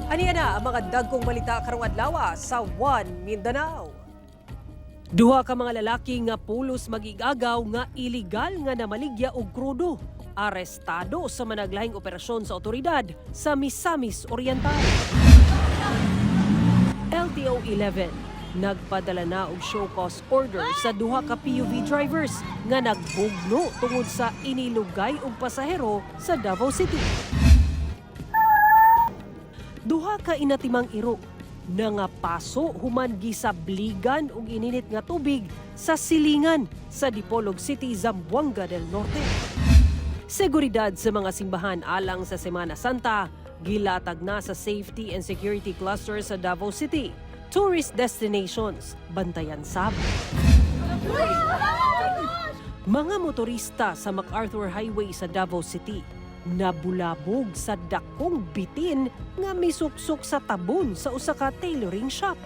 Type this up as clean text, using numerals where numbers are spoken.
Ania na ang mga dagkong balita karong adlaw sa One Mindanao. Duha ka mga lalaki nga pulos magigagaw nga iligal nga namaligya og krudo arestado sa managlahing operasyon sa otoridad sa Misamis Oriental. LTO 11 nagpadala na og show cause order sa duha ka PUV drivers nga nagbugno tungod sa inilugay og pasahero sa Davao City. Duha ka inatimang iro nangapaso human gisabligan og ininit nga tubig sa silingan sa Dipolog City, Zamboanga del Norte. Seguridad sa mga simbahan alang sa Semana Santa gilatag na sa safety and security cluster sa Davao City. Tourist destinations, bantayan sab. Mga motorista sa MacArthur Highway sa Davao City nabulabog sa dakong bitin nga misuksok sa tabon sa usa ka tailoring shop.